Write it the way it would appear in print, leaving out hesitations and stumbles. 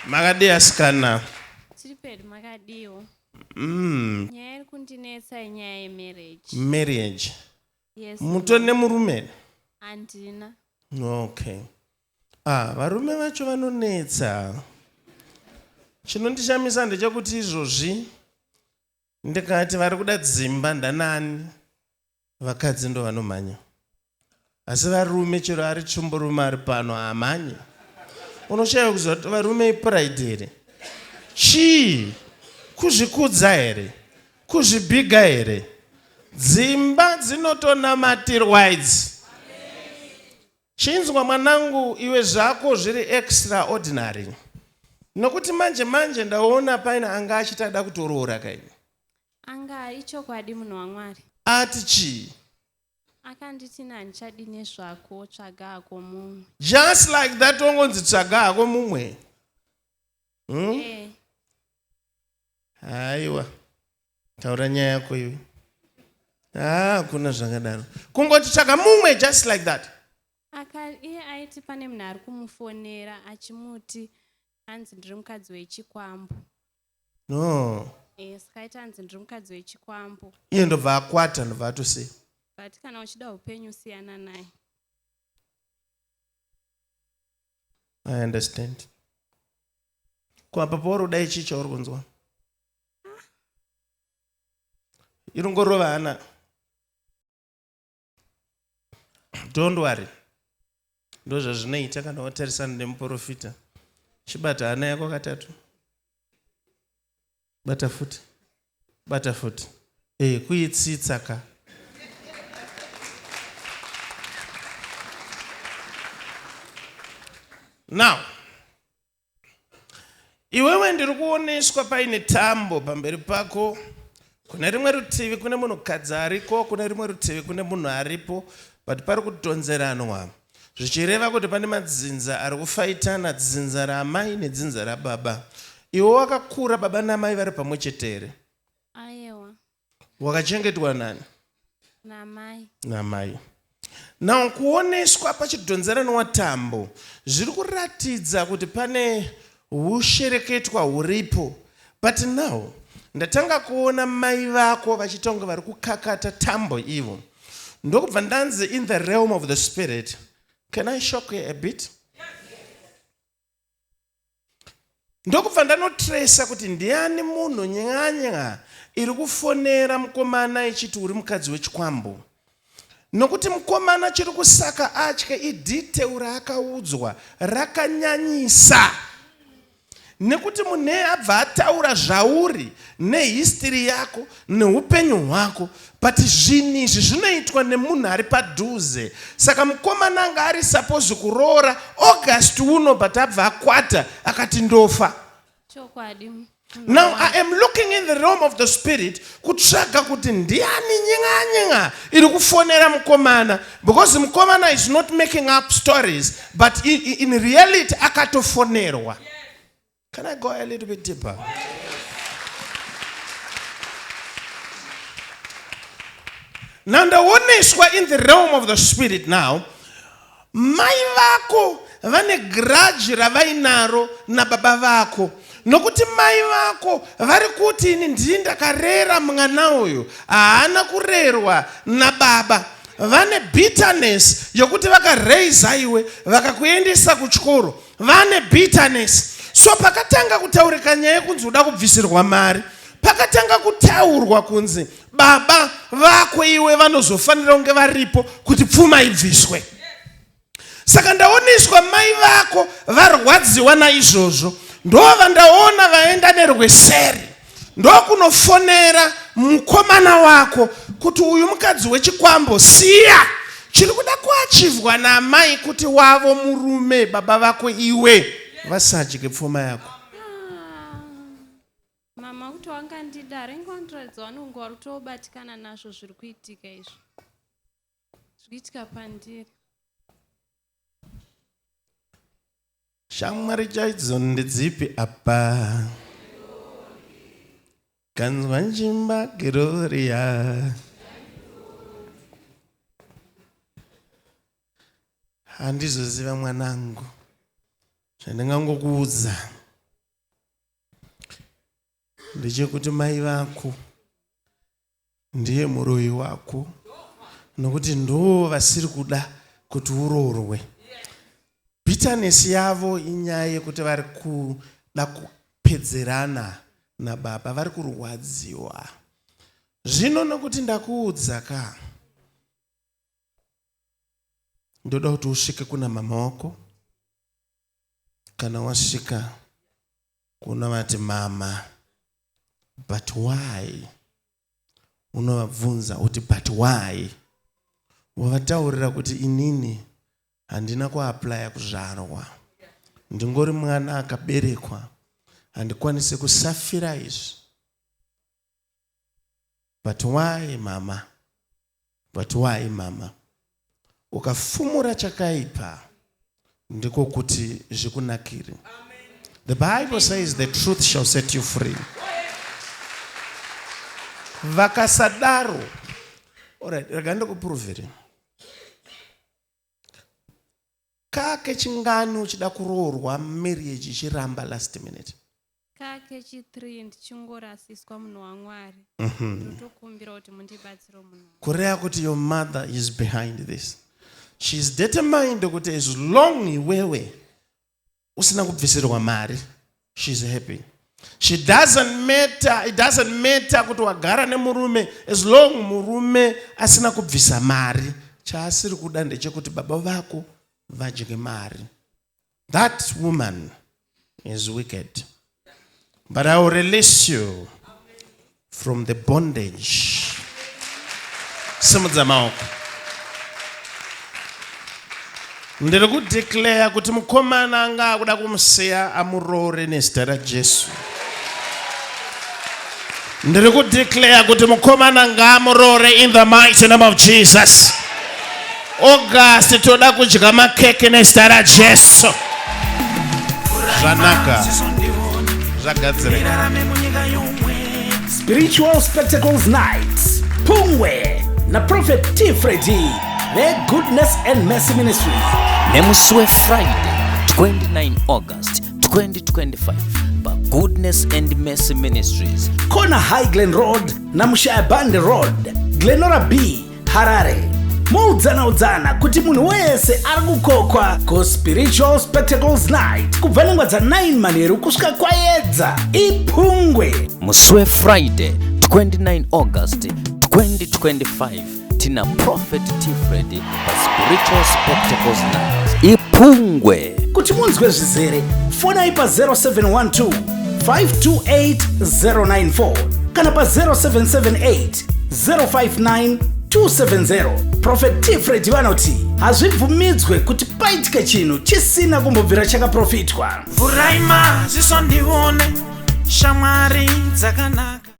Makadii asikana? Tiri pedu makadiwo. Mm. Nyaya iri kundinetsa inyaya yemarriage. Marriage. Yes. Mutori nemurume? Handina. Okay. Ah, varume vacho vanonetsa. Chinondishamisa ndechekuti izvozvi ndikati vari kuda dzimba ndanani vakadzi ndo vanomhanya asi varume chero ari tsvimborume ari pano haamhanye unoshaya kuziva kuti varume ipride here chii kuzvikudza here kuzvibhiga here dzimba dzinotonamatirwa idzi Chinzwa mwanangu iwe zvako zviri extraordinary nokuti manje manje ndaona paine anga achiti ada kutoroora kaini. Anga ichokwadi munhu waMwari. Ati chii? Akanditi ini handichadi nezvako tsvaga hako mumwe. Just like that ongonzi tsvaga hako mumwe. Hmm? Eh. Haiwa. Taura nyaya yako iwe. Ah, hakuna zvakadaro. Kungoti tsvaga mumwe just like that. Aka iye aiti pane munhu ari kumufonera achimuti hanzi ndiri mukadzi wechikwambo. No. Eh, saka aiti hanzi ndiri mukadzi wechikwambo. Iye ndobva akwata ndobva atosiya. But kana uchida upenyu siyana naye. I understand. Ko apa pauri kudai chii chauri kunzwa? Irongorova hana. Don't worry. Ndozvazvinoita kana watarisana nemuprofita. Chibata hana yako katatu. Bata futi. Bata futi. Eh, kuitsitsa ka. Now, Iwewe ndiri kuoneswa paine tambo pamberi pako. Kune rimwe rutivi kune munhukadzi ariko, kune rimwe rutivi kune munhu aripo, but pari kudhonzeranwa zvichireva kuti pane madzinza ari kufaitana, dzinza raamai nedzinza rababa. Iwe wakakura baba namai vari pamwe chete here? Ayewa. Wakachengetwa nani? Namai. Namai. Now kuoneswa pachidhonzeranwa tambo zviri kuratidza kuti pane hushereketwa huripo but now ndatanga kuona mai vako vachiita kunge vari kukakata tambo ivo ndokubva ndanzi in the realm of the spirit can I shock you a bit? Ndokubva ndanotresa kuti ndiani munhu nyanya iri kufonera mukomana ichiti uri mukadzi wechikwambo. Nokuti mukomana chiri kusaka atye idetail raakaudzwa rakanyanyisa. Nekuti munhu abva ataura zvauri nehistory yako neupenyu hwako but zvinhu izvi zvinoitwa nemunhu ari padhuze saka mukomana anga ari suppose kuroora august uno but abva akwata akati ndofa. Chokwadi. Now I am looking in the realm of the spirit kutsvaga kuti ndiani nyin'anyin'a iri kufonera mukomana because mukomana is not making up stories but in, in reality akatofonerwa. Can I go a little bit deeper? Now ndaoneswa in the realm of the spirit now mai vako vane grudge ravainaro nababa vako nokuti mai vako vari kuti ini ndii ndakarera mwana uyu haana kurerwa nababa vane bitterness yokuti vakaraiza iwe vakakuendesa kuchikoro vane bitterness so pakatanga kutaurika nyaya yekunzi uda kubvisirwa mari pakatanga kutaurwa kunzi baba vako iwe vanozofanira kunge varipo kuti pfuma ibviswe saka ndaoneswa mai vako varwadziwa naizvozvo ndovandaona vaenda nerweseri ndokunofonera mukomana wako kuti uyu mukadzi wechikwambo siya chiri kuda kuachivwa naamai kuti wavo murume baba vako iwe vasadye pfuma yako. Ah, mama kuti wangandidaro inge wandiratidza wani kunge wari kutobatikana nazvo zviri kuitika izvi zviri kuitika pandiri. Shamwari chaidzo ndedzipi apa? Kanzwa njimba Gloria. Handizoziva mwanangu zvandingangokuudza. Ndechekuti mai vako ndiye muroyi wako nokuti ndo vasiri kuda kuti uroorwe. Bitterness yavo inyaya yekuti vari kuda kupedzerana nababa, vari kurwadziwa. Zvino nokuti ndakuudza ka, ndoda kuti usvike kuna mama wako. Kana wasvika unovati mama, but why? Unovabvunza uti but why? Wavataurira kuti inini handina kuaplaya kuzvarwa, ndingori mwana akaberekwa, handikwanisi kusafira izvi. But why mama? But why mama? Ukafumura chakaipa ndiko kuti zvikunakire. The Bible says the truth shall set you free. Vakasadaro, alright, rega ndikupuruvhire. Kake chingani uchida kuroorwa marriage ichiramba last minute? Kake chi3 ndichingorasiswa munhu waMwari. Ndotokumbira kuti mundibatsire munhu. Kureva kuti your mother is behind this. She is determined kuti as long iwewe usina kubvisirwa mari, she's happy. She doesn't matter, it doesn't matter kuti wagara nemurume, as long murume asina kubvisa mari, chaasiri kuda ndechekuti baba vako vadye mari. That woman is wicked. But I will release you from the bondage. Simudza maoko. Ndiri kudeclare kuti mukomana anga akuda kumusiya amuroore nezita raJesu. Ndiri kudeclare kuti mukomana ngaamuroore in the mighty name of Jesus. August toda kudya makeke nezita raJesu. Zvanaka, zvagadzirika. Spiritual Spectacles Night Pungwe naProphet T Freddy veGoodness and Mercy Ministries. Nemusi weFriday 29 August 2025 paGoodness and Mercy Ministries, Corner High Glen Road naMushaya Bande Road, Glenora B, Harare. Moudzana udzana kuti munhu wese ari kukokwa kuSpiritual Spectacles Night kubva nenguva dza9 manheru kusvika kwaedza. Ipungwe. Musi weFriday 29 August 2025 tina Prophet T Freddy paSpiritual Spectacles Night. Ipungwe. Kuti munzwe zvizere, fonai pa0712 528 094 kana pa0778 059 270. Prophet T Freddy vanoti hazvibvumidzwe kuti paitike chinhu chisina kumbobvira chakaprofitwa. Vhurai maziso ndione shamwari dzakanaka.